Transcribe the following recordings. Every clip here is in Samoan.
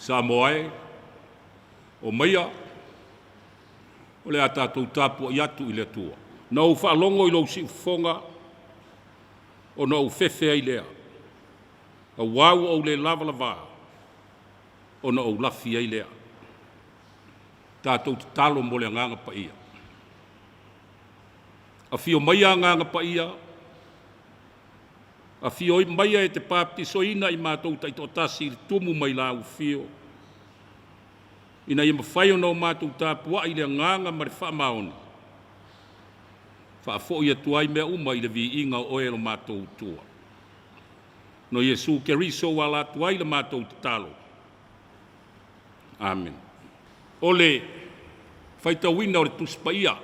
Samoa e, omaia, o le a tatou tapuai atu i le Atua. Na ou faalogo i lou siufofoga, ona ou fefe ai lea, auā ua ou le lavalava, ona ou lafi ai lea. Tatou tatalo mo le Agaga Paia. Afio maia Agaga Paia, afio maia e te papatisoina i matou taitoatasi i le tumu mai lau afio, ina ia mafai ona o matou tapuai i le agaga ma le faamaoni, faafoi atu ai mea uma i le viiga o oe lo matou Atua. No Iesu Keriso ua ala atu ai le matou tatalo. Amene. O le faitauina o le Tusi Paia,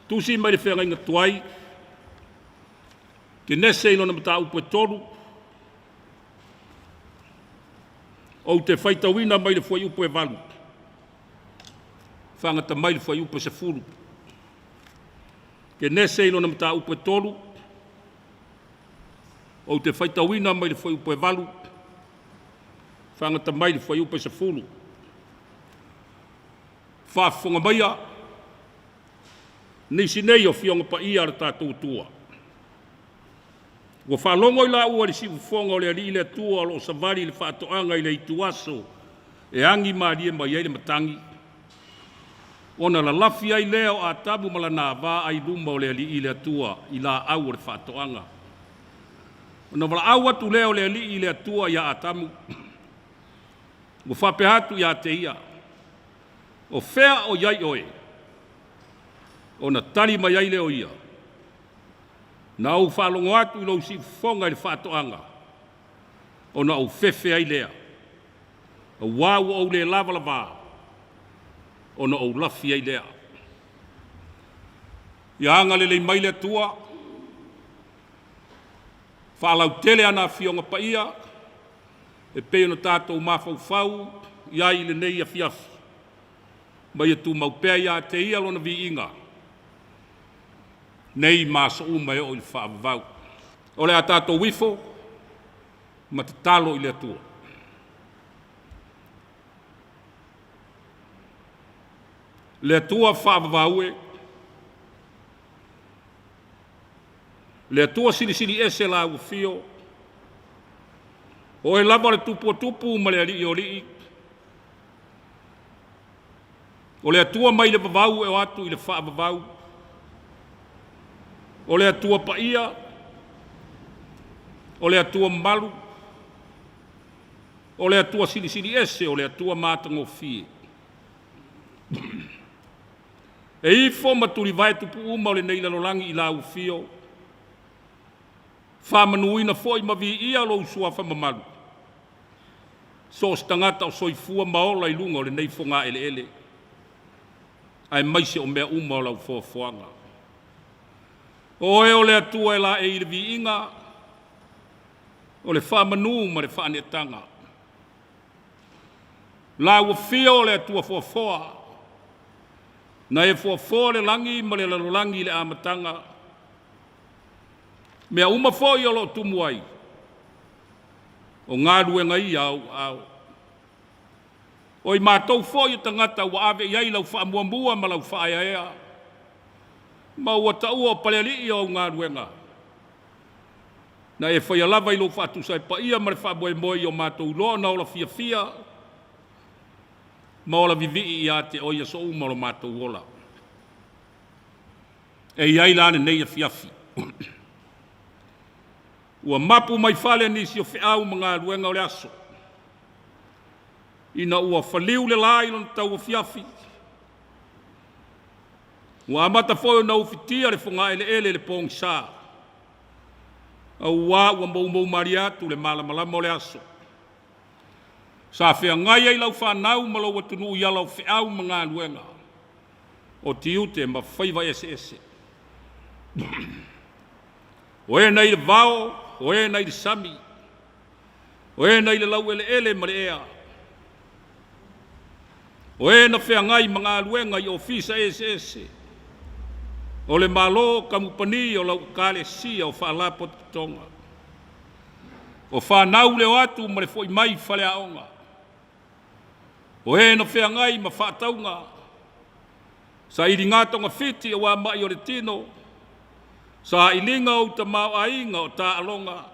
tusi mai le feagaiga tuai, Kenese i lona mataupu e 3, ou te faitauina mai le fuaiupu e 8, faagata mai le fuaiupu e 10. Kenese i lona mataupu e 3, ou te faitauina mai le fuaiupu e 8, faagata mai le fuaiupu e 10. Faafofoga maia, nisi nei o Afioga Paia a le tatou Atua. Ua faalogo i laua i le siufofoga o le Alii le Atua o lo o savali i le faatoaga i le ituaso e agi malie mai ai le matagi, ona lalafi ai lea o Atamu ma lana ava ai luma o le Alii le Atua i laau o le faatoaga. Ona valaau atu lea o le Alii le Atua ia Atamu, ua faapea atu ia te ia, o fea o i ai oe? Ona tali mai ai lea o ia, na ou faalogo atu i lou siufofoga i le faatoaga, ona ou fefe ai lea, auā ua ou le lavalava, ona ou lafi ai lea. Ia agalelei mai le Atua, faalautele ana Afioga Paia, e pei ona tatou mafaufau i ai i lenei afiafi, ma ia tumau pea ia te ia lona viiga, nei ma aso uma e oo i le faavavau. O le a tatou ifo ma tatalo i le Atua. Le Atua faavavau e, le Atua silisili ese lau afio, o oe lava o le Tupu o tupu ma le Alii o alii, o le Atua mai le vavau e oo atu i le faavavau, o le Atua paia, o le Atua mamalu, o le Atua silisili ese, o le Atua matagofie. E ifo ma tulivae tupu uma o lenei lalolagi i lau afio, faamanuina foi ma viia lou suafa mamalu, so o se tagata o soifua ma ola i luga o lenei fogaeleele, aemaise o mea uma o lau foafoaga. O oe o le Atua e laei i le viiga, o le faamanu ma le faaneetaga. Lau afio o le Atua foafoa, na e foafoa le lagi ma le lalolagi i le amataga, mea uma foi o lo o tumu ai, o galuega ia a ou aao. O i matou foi o tagata ua ave i ai lau faamuamua ma lau faaeaea, ma ua taua o palealii o au galuega, na e faia lava i lou faatusa e paia ma le faamoemoe i o matou iloa ona ola fiafia ma ola vivii ia te oe i aso uma o lo matou ola. E i ai la lenei afiafi. Ua mapu mai fale nisi o feau ma galuega o le aso, ina ua faliu le la i lona tauafiafi, ua amata foi ona ufitia le fogaeleele i le pogisa, auā ua moumou malie atu le malamalama o le aso. Sa feagai ai lau fanau ma lou atunuu i ala o feau ma galuega, o tiute ma faiva eseese. O e na i le vao, o e na i le sami, o e na i le laueleele ma le ea, o e na feagai ma galuega i ofisa eseese, o le Malo, kamupani, o lau Ekalesia, o faalapotopotoga, o fanau le o atu ma le foi mai i faleaoga. O e na feagai ma faatauga, sailiga togafiti aua ma'i o le tino, sailiga o ou tamaoaiga o taaloga,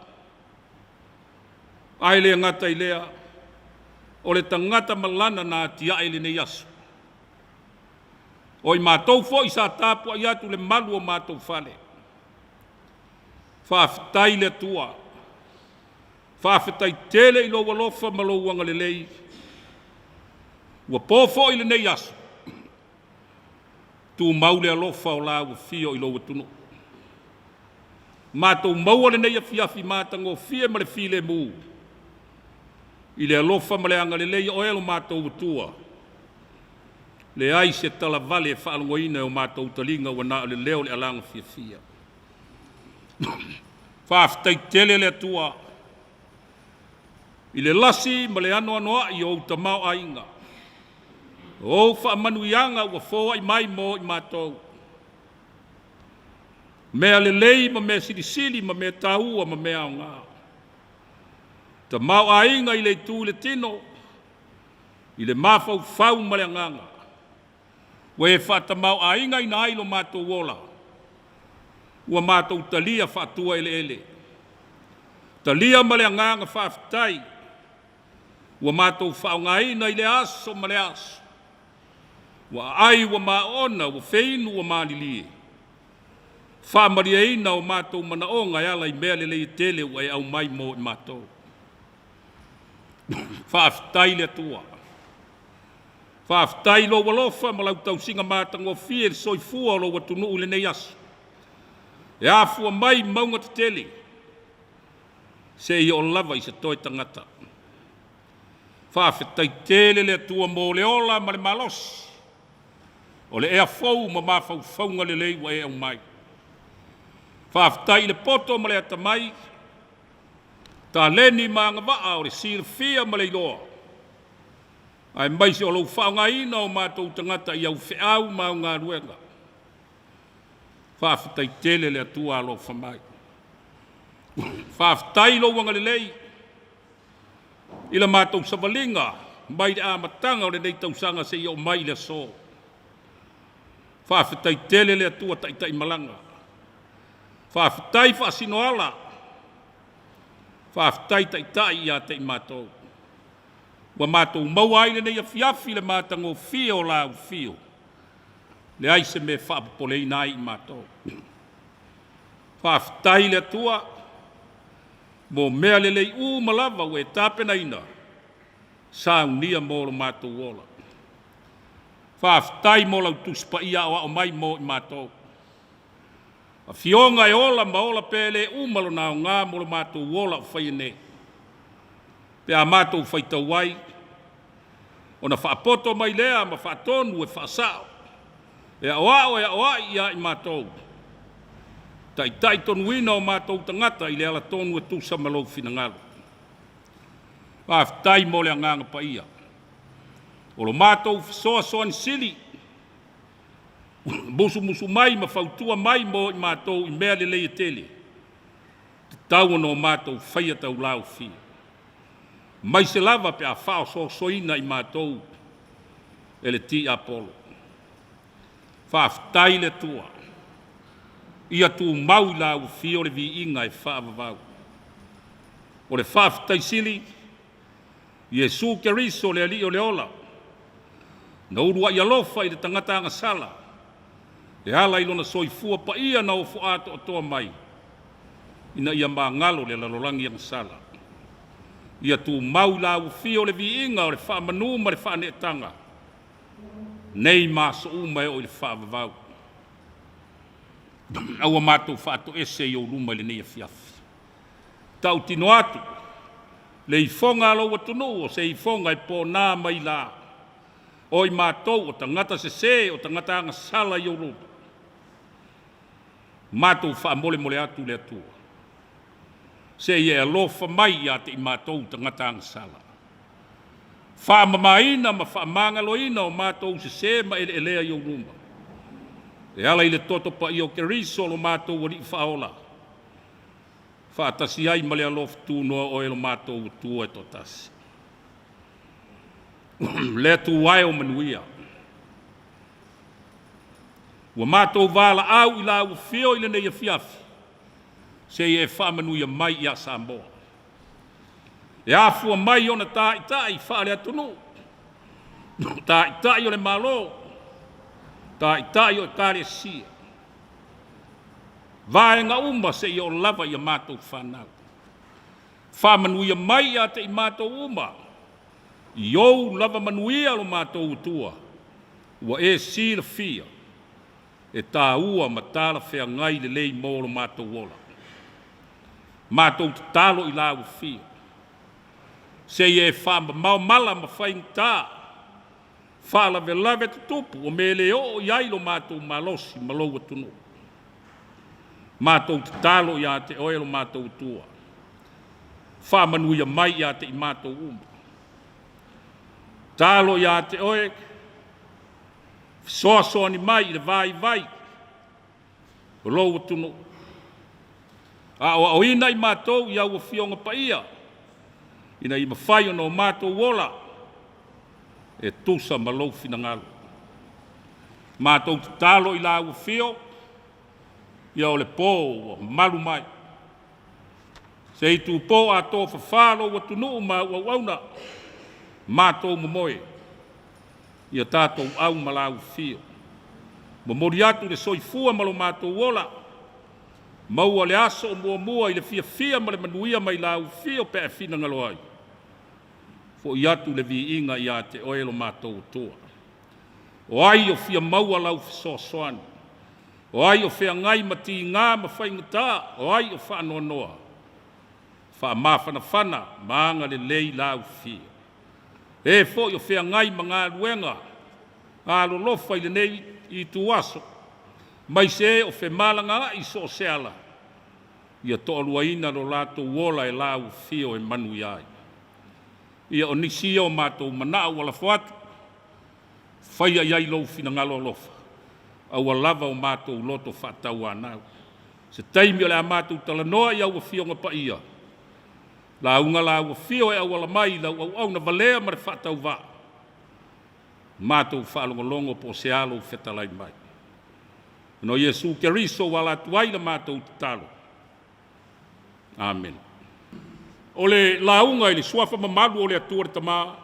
ae le gata i lea, o le tagata malana na atiae i lenei aso. O i matou foi sa tapuai atu i le malu o matou fale. Faafetai i le Atua, faafetai tele i lou alofa ma lou agalelei. Ua po foi lenei aso, tumau le alofa o lau afio i lou atunuu. Matou maua lenei afiafi matagofie ma le filemu i le alofa ma le agalelei o oe lo matou Atua. Leai se talavale e faalogoina e o matou taliga ua na o le leo o le alaga fiafia. Faafetai tele le Atua i le lasi ma le anoanoai o ou tamaoaiga, o ou faamanuiaga ua foai mai mo i matou. Mea lelei ma mea silisili ma mea taua ma mea aoga. Tamaoaiga i le itu i le tino, i le mafaufau ma le agaga, ua e faatamaoaigaina ai lo matou ola, ua matou talia faatuaeleele. Talia ma le agaga faafetai, ua matou faaaogaina i lea aso ma lea aso, ua aai ua maona, ua feinu ua malilie, faamalieina o matou manaoga e ala i mea lelei e tele ua e aumai mo i matou. Faafetai i le Atua. Faafetai i lou alofa ma lau tausiga matagofie i le soifua o lou atunuu i lenei aso. E afua mai mauga tetele seia oo lava i se toe tagata. Faafetai tele le Atua mo le ola ma le malosi, o le ea fou ma mafaufauga lelei ua e aumai. Faafetai i le poto ma le atamai, taleni ma agavaa o le silafia ma le iloa, aemaise o lou faaaogaina o matou tagata i au feau ma au galuega. Faafetai tele le Atua alofa mai. Faafetai i lou agalelei i la matou savaliga mai le amataga o lenei tausaga seia oo mai i le aso. Faafetai tele le Atua taitai malaga. Faafetai faasinoala. Faafetai taitai ia te i matou. Ua matou maua ai lenei afiafi le matagofie o lau afio. Leai se mea e faapopoleina ai i matou. Faafetai i le Atua mo mea lelei uma lava ua e tapenaina, saunia mo lo matou ola. Faafetai mo lau Tusi Paia aoao mai mo i matou. Afioga e ola ma ola pea e le uma lona aoga mo lo matou ola o faia nei. Pe a matou faitau ai, ona faapoto mai lea ma faatonu e faasao, e aoao e aoai ia i matou, taitai tonuina o matou tagata i le alatonu e tusa ma lou finagalo. Faafetai mo le agaga paia. O lo matou fesoasoani sili, musumusu mai ma fautua mai mo i matou i mea lelei e tele, tatau ona o matou faia taulaofia. Maise lava pe a faaosoosoina i matou e le tiapolo. Faafetai i le Atua, ia tumau i lau afio le viiga e faavavau. O le faafetai sili, Iesu Keriso le Alii o le ola, na uluai alofa i le tagata agasala, e ala i lona soifua paia na ofo atoatoa mai, ina ia magalo le lalolagi agasala. Ia tumau i lau afio le viiga o le faamanu ma le faaneetaga, nei ma aso uma e oo i le faavavau. Aua matou faatoese i ou luma i lenei afiafi. Tautino atu, le ifoga a lou atunuu o se ifoga e pona mai la, o i matou o tagata sese, o tagata agasala i ou luma. Matou faamolemole atu le Atua, se i e alofa mai ia te i matou tagata agasala. Faamamaina ma faamagaloina o matou sese ma eleelea i ou luma. E ala i le toto paia o Keriso lo matou Alii Faaola, faatasi ai ma le alofa tunoa o oe lo matou Atua e toatasi. Le Atua e o manuia. Ua matou valaau i lau afio i lenei afiafi, seia e faamanuia mai ia Samoa. E afua mai ona taitai faale-atunuu, taitai o le Malo, taitai o ekalesia, vaega uma seia oo lava i a matou fanau. Faamanuia mai ia te i matou uma, i ou lava manuia lo matou Atua, ua e silafia e taua ma talafeagai lelei mo lo matou ola. Matou tatalo i lau afio, seia e faamamao mala ma faigata, faalavelave tutupu o mea e le oo i ai lo matou malosi ma lou atunuu. Matou tatalo ia te oe lo matou Atua, faamanuia mai ia te i matou uma. Talo ia te oe, fesoasoani mai i le vaivai o lou atunuu. Aoaoina i matou i au afioga paia, ina ia mafai ona o matou ola e tusa ma lou finagalo. Matou tatalo i lau afio, ia o le po ua malu mai. Se i tupo atoa fafā lou atunuu ma au auauna, matou momoe, ia tatou au ma lau afio. Momoli atu le soifua ma lo matou ola, maua le aso o muamua i le fiafia ma le manuia mai lau afio pe a e finagalo ai. Foi atu le viiga ia te oe lo matou Atua. O ai o fia maua lau fesoasoani? O ai o feagai ma tiga ma faigata? O ai o faanoanoa? Faamafanafana ma agalelei lau afio. E foi o feagai ma galuega alolofa i lenei ituaso, mai se o femalagaai so o se ala, ia toaluaina lo latou ola e lau afio e manuia ai. Ia o nisi ia o matou manao ua lafo atu, faia i ai lou finagalo alofa, aua lava o matou loto faatauanau. Se taimi o le a matou talanoa i au afioga paia, lauga lau afio e auala mai i lau auauna valea ma le faatauvaa, matou faalogologo po o se a lou fetalai mai. Ona o Iesu Keriso ua ala atu ai la matou tatalo. Amene. O le lauga i le suafa mamalu o le Atua le Tama,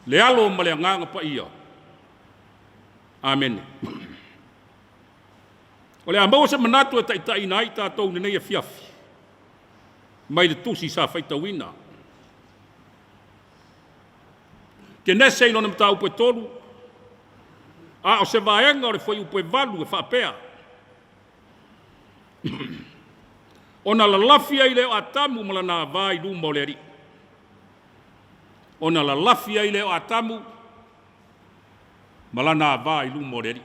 le Alo ma le Agaga Paia. Amene. O le a maua se manatu e taitaiina ai tatou i lenei afiafi mai le tusi sa faitauina. Kenese i lona mataupu e 3, a o se vaega o le fuaiupu e 8 e faapea, Ona lalafi ai lea o Atamu ma lana ava i luma o le Alii. Ona lalafi ai lea o Atamu ma lana ava i luma o le Alii.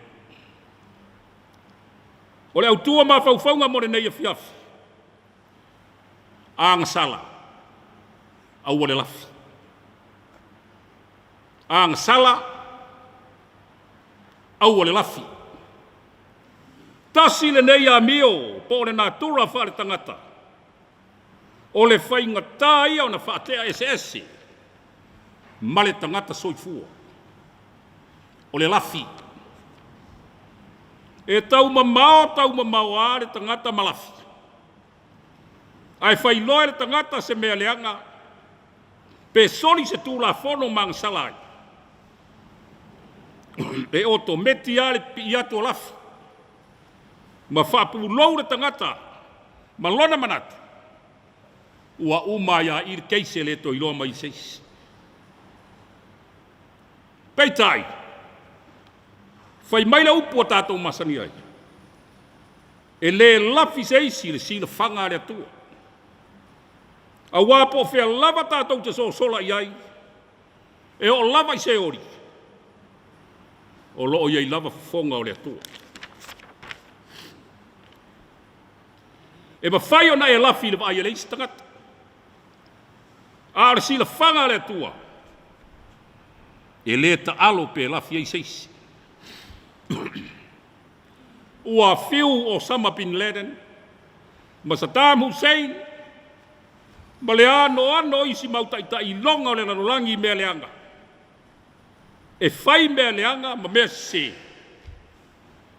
O le autu o mafaufauga mo lenei afiafi, agasala, aua le lafi. Agasala, aua le lafi. Tasi lenei amio po o le natura faaletagata, o le faigata ia ona faatea eseese ma le tagata soifua. O le lafi. E taumamao taumamao lava le tagata ma lafi. Ae fai loa e le tagata se mea leaga, pe soli se tulafono ma agasala ai, e otometi lava le pipii atu o lafi ma faapulou le tagata ma lona manatu, ua uma ai lava i i le case e le toe iloa mai e se isi. Peitai, fai mai le upu ua tatou masani ai, e le lafi se isi i le silafaga a le Atua. Aua po o fea lava tatou te sosola i ai, e oo lava i Seoli, o lo o i ai lava fofoga o le Atua. E mafai ona e lafi i le vaai a le isi tagata, a o le silafaga a le Atua, e le taalo pe lafi ai se isi. Ua fiu Osama Bin Laden ma Saddam Hussein. Ma le anoano o isi mau taitai iloga o le lalolagi i mea leaga, e fai mea leaga ma mea sese,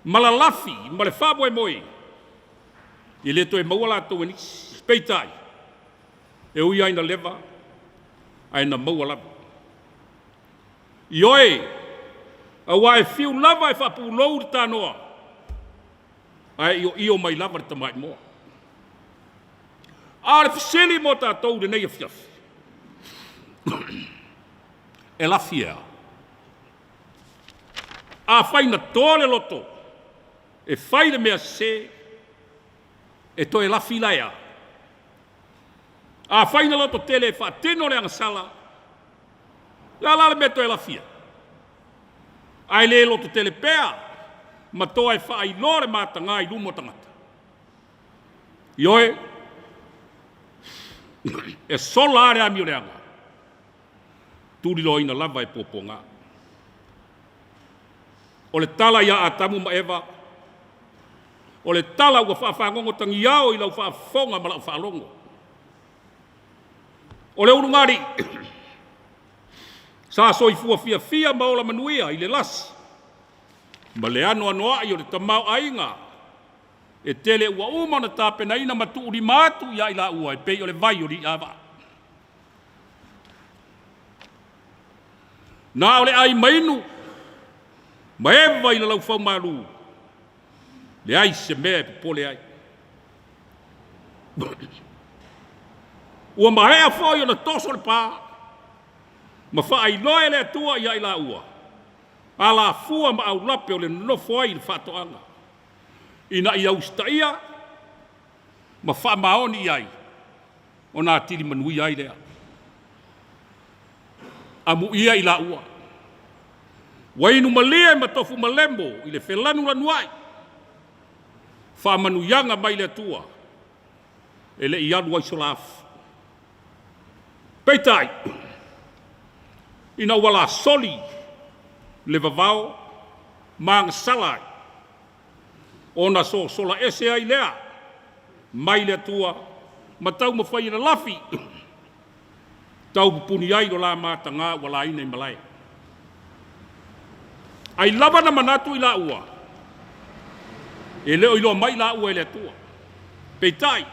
ma lalafi ma le faamoemoe, e le toe maua latou e nisi. Peitai, e ui lava ina leva, ae na maua lava. Ioe, aua e fiu lava e faapulou le tanoa, ae ioio mai lava le tamaimoa. A o le fesili mo tatou i lenei afiafi, e lafi e a? Afai na toa le loto e fai le mea sese, e toe lafi la e a? Afai na lototele e faatino le agasala, o le a la le mea e toe lafi ai? Ae le lototele pea ma toa e faailoa le mataga i luma o tagata. Ioe, e sola lava le amioleaga, tuliloaina lava e puapuaga. O le tala ia Atamu ma Eva, o le tala ua faafagogo tagiao i lau faafofoga ma lau faalogo. O le ulugalii sa soifua fiafia ma ola manuia i le lasi ma le anoanoai o le tamaoaiga e tele ua uma ona tapenaina ma tuulima atu ia i laua e pei o le vai o Li'ivaa. Na o le ai ma inu ma eva i le laufaumalu, leai se mea e popole ai. Ua maea foi ona toso le pa ma faailoa e le Atua ia i laua alafua ma aulape o le nonofo ai i le faatoaga, ina ia usitaia ma faamaoni i ai ona atili manuia ai lea. Amuia i laua, ua inu malie ma tofu malemo i le felanulanuai, faamanuiaga mai le Atua e le i alu ai so la afu. Peitai, ina ua lasoli le vavao ma agasala ai, ona sosola ese ai lea mai le Atua ma taumafai e lalafi, tau pupuni ai lo la mataga ua laina i malae. Ai lava na manatu i laua, e le o iloa mai laua e le Atua. Peitai,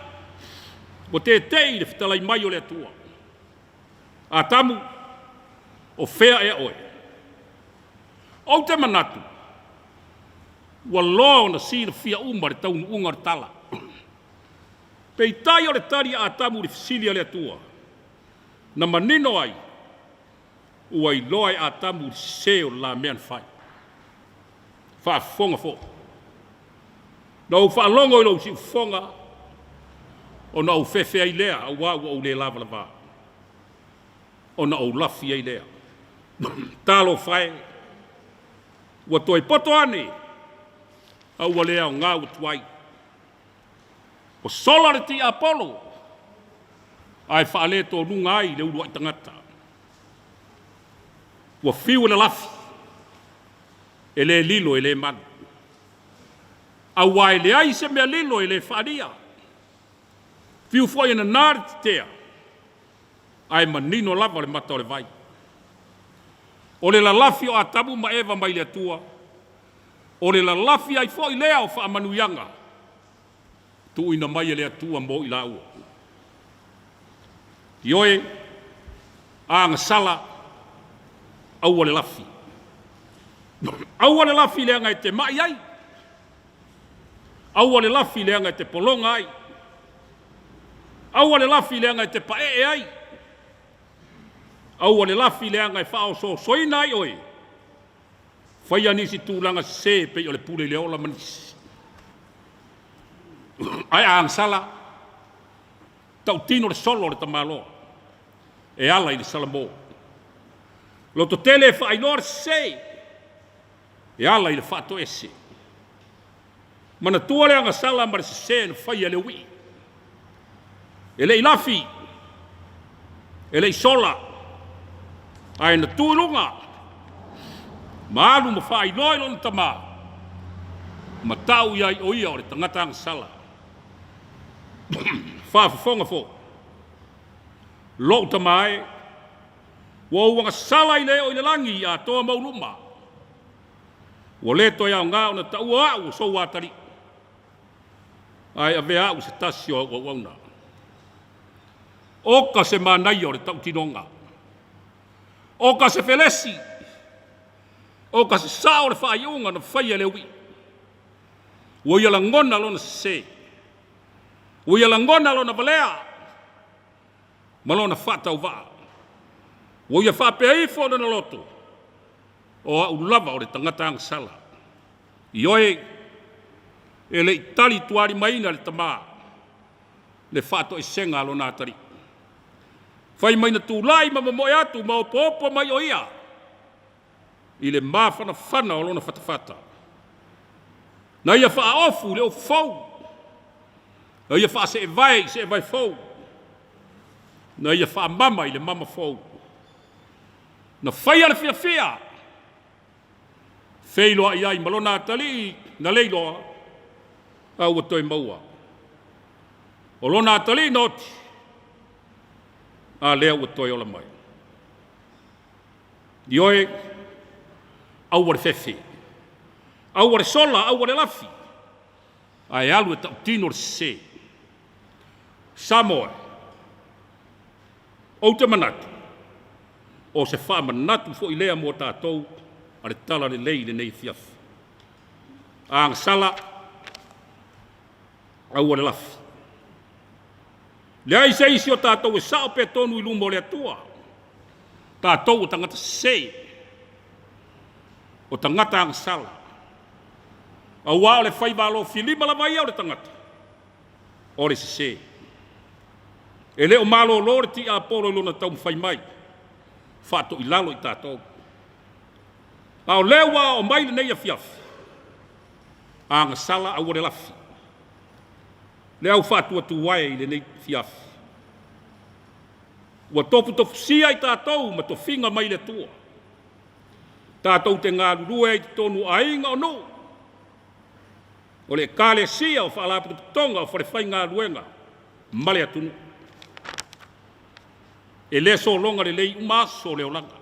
ua tete'i i le fetalai mai o le Atua. Atamu, o fea ea oe? Ou te manatu, ua loa ona silafia uma le taunuuga o le tala. Peitai o le tali a Atamu i le fesili a le Atua, na manino ai, ua iloa e Atamu le sese o le la mea na fai. Faafofoga foi. Na ou faalogo i lou siufofoga, ona ou fefe ai lea, aua ua ou le lavalava, ona ou lafi ai lea. Talofa e, ua toe poto ane, a ua le aoga ua tuai. Ua sola le tiapolo, ae faaletonuga ai le uluai tagata. Ua fiu e lalafi, e le lilo e le malu. Aua e leai se mea lilo e le faaalia. Fiu foi e nanā le titea, ae manino lava le mata o le vai. O le lalafi o Atamu ma Eva mai le Atua, o le lalafi ai foi lea o faamanuiaga tuuina mai e le Atua mo i laua. Ioe, agasala, aua le lafi. Aua le lafi leaga e te mai ai. Aua le lafi leaga e te pologa ai. Aua le lafi leaga e te paee ai. Aua le lafi leaga e faaosoosoina ai oe. Faia nisi tulaga sese e pei o le pule i le ola ma nisi. Ae a agasala, tautino le solo o le tamaloa e ala i le salamo. Lototele e faailoa le sese e ala i le faatoese. Manatua le agasala ma le sese na faia e le uii. E le i lafi, e le i sola, ae na tu i luga ma alu ma faailoa i lona tama, ma tau i ai o ia o le tagata agasala. Faafofoga foi. Lou tama e, ua ou agasala i le oo i le lagi i atoa ma ou luma. Ua le toe aoga ona taua au o sou atalii, ae avea au i se tasi o au auauna. Oka se manaia o le tautinoga, oka se felesi, oka se sao o le faaiuga na faia e le uii. Ua ia lagona lona sese, ua ia lagona lona valea ma lona faatauvaa. Ua ia faapea ifo lona loto, o au lava o le tagata agasala. Ioe, e le i tali tualimaina le tama le faatoesega a lona atalii. Fai mai na tulai ma momoe atu ma opoopo mai o ia i le mafanafana o lona fatafata. Na ia faaofu i le ofu fou, na ia faaseevae i seevae fou, na ia faamama i le mama fou. Na faia le fiafia, feiloai ai ma lona atalii na le iloa, a ua toe maua. O lona atalii na oti, a lea ua toe ola mai. Ioe, aua le fefe, aua le sola, aua le lafi, ae alu e tautino le sese. Samoa, ou te manatu, o se faamanatu foi lea mo tatou a le Tala Lelei i lenei afiafi. Agasala, aua le lafi. Leai se isi o tatou e sao pe tonu i luma o le Atua. Tatou o tagata sese, o tagata agasala. Auā o le faiva alofilima lava ia o le tagata, o le sese. E le o malolo le tiapolo i lona taumafai mai, faatoilalo i tatou. A o lea ua aoo mai lenei afiafi, agasala aua le lafi. Le au faatuatuae i lenei afiafi. Ua tofutofusia i tatou ma tofiga mai le Atua. Tatou te galulue ai i totonu o aiga o nuu, o le ekalesia, o faalapotopotoga, o falefaigaluega ma le atunuu. E le sologa lelei uma aso o le olaga.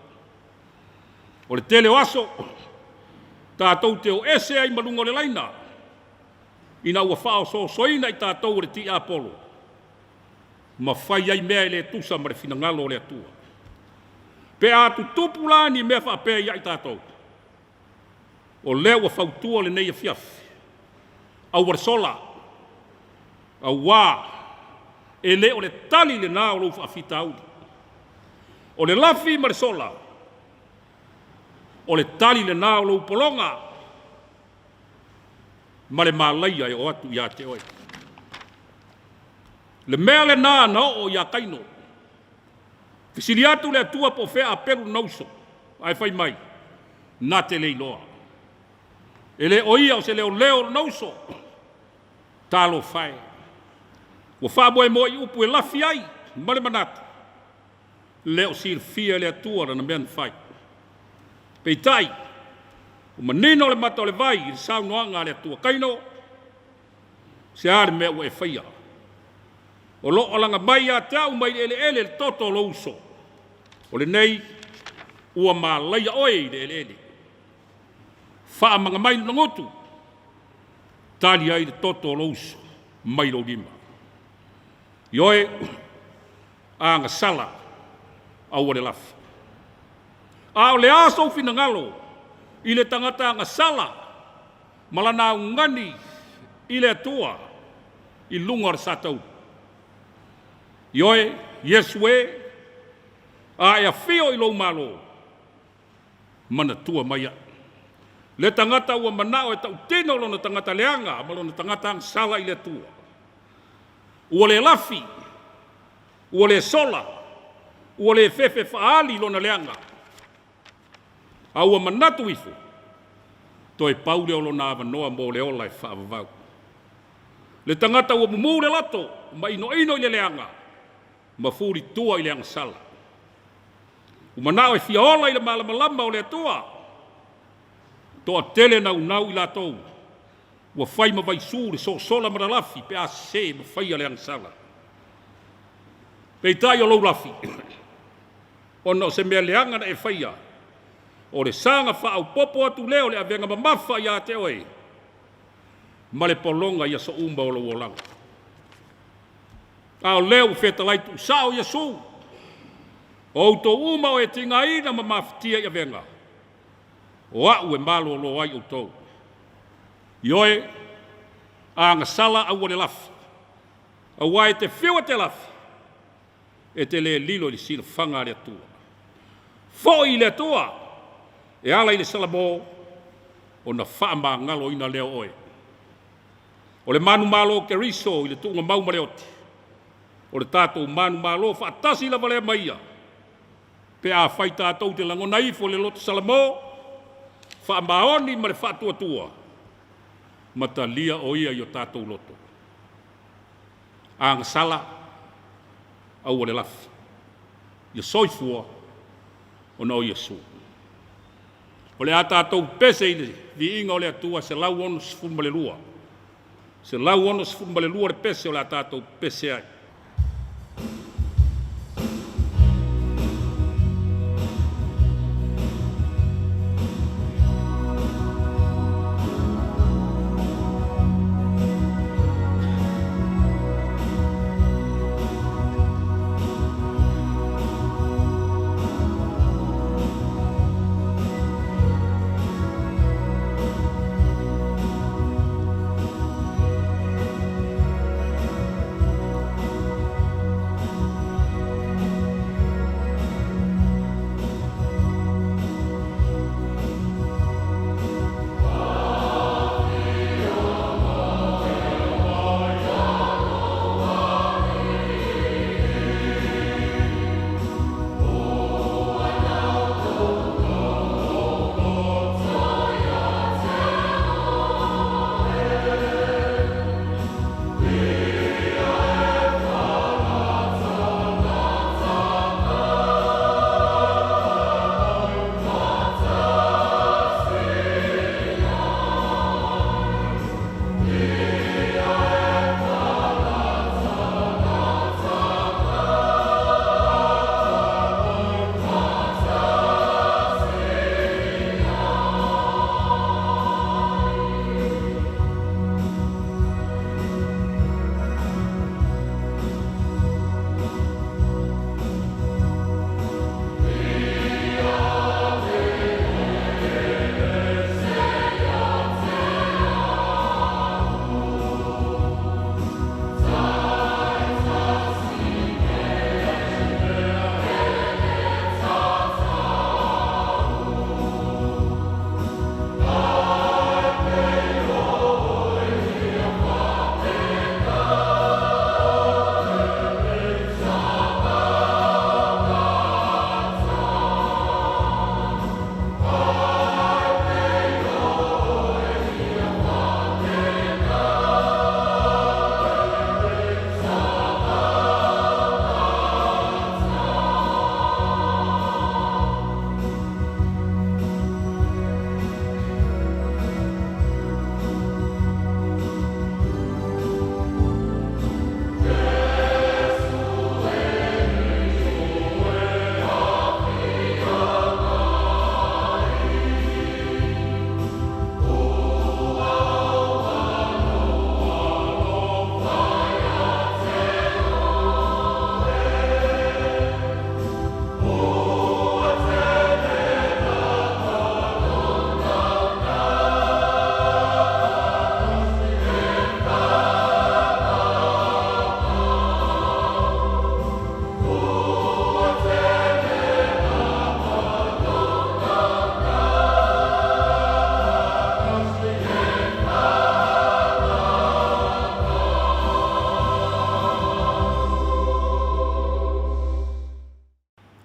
O le tele o aso, tatou te o ese ai ma luga o le laina, ina ua faaosoosoina i tatou e le tiapolo, ma fai ai mea e le tusa ma le finagalo o le Atua. Pe a tutupu la ni mea faapea ia i tatou, o lea ua fautua lenei afiafi, aua le sola, auā e le o le tali lena o lou faafitauli. O le lafi ma le sola, o le tali lena o lou pologa ma le malaia e oo atu ia te oe. Le mea lena na oo ia Kaino. Fesili atu le Atua po o fea Apelu lona uso, ae fai mai, na te le iloa. E le o ia o se leoleo o lona uso. Talofa e! Ua faamoemoe i upu e lafi ai ma le manatu, le o silafia e le Atua lana mea na fai. Peitai, ua manino le mata o le vai i le saunoaga a le Atua, Kaino, se a le mea ua e faia? O lo o alaga mai ia te au mai le eleele le toto o lou uso. O lenei ua malaia oe i le eleele. Faamaga mai lona gutu, tali ai le toto o lou uso mai lou lima. Ioe, agasala, aua le lafi. A o le a sou finagalo i le tagata agasala ma lana augani i le Atua i luga o le satauli? Ioe, Iesu e, a e afio i lou Malo, manatua mai au. Le tagata ua manao e tautino lona tagata leaga ma lona tagata agasala i le Atua. Ua le lafi, ua le sola, ua le fefe faaali lona leaga, a ua manatu ifo, toe pau lea o lona avanoa mo le ola e faavavau. Le tagata ua mumu le loto ma inoino i le leaga, ma fulitua i le agasala. Ua manao e fia ola i le malamalama o le Atua. Toatele naunau i latou ua fai ma vaisu le sosola ma lalafi pe a sese ma faia le agasala. Peitai o lou lafi, ona o se mea leaga na e faia, o le saga faaopoopo atu lea o le avega mamafa ia te oe, ma le pologa i aso uma o lou olaga. A o lea ua fetalai tuusao Iesu, o outou uma o e tigaina ma mafatia i avega, o a'u e malōlō ai outou. Ioe, agasala aua le lafi, auā e te fiu e te lafi, e te le lilo i le silafaga a le Atua. Fo'i i le Atua e ala i le Salamo, ona faamagaloina lea o oe. O le manumalo o Keriso i le tuugamau ma le oti, o le tatou manumalo faatasi lava lea ma ia, pe afai tatou te lagona ifo i le loto Salamo, faamaoni ma le faatuatua, ma talia o ia i o tatou loto. Agasala, aua le lafi. Ia soifua ona o Iesu. O le a tatou pese i le viiga o le Atua 162. 162 le pese o le a tatou pese ai.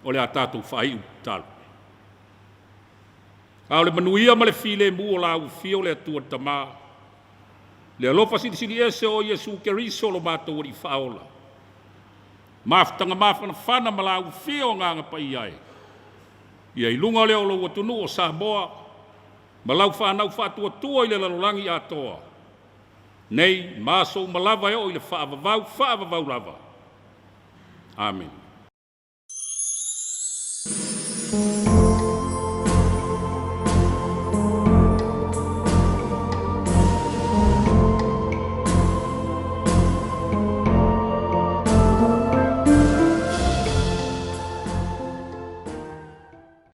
O le a tatou faaiu tatalo. A o le manuia ma le filemu o la ufia o le Atua le Tama, le alofa silisili ese o Iesu Keriso lo matou Alii Faaola, mafutaga mafanafana ma la ufia o Agaga Paia e, ia i luga lea o lou atunuu o Samoa, ma lau fanau faatuatua i le lalolagi atoa, nei ma aso uma lava e oo i le faavavau, faavavau lava. Amene.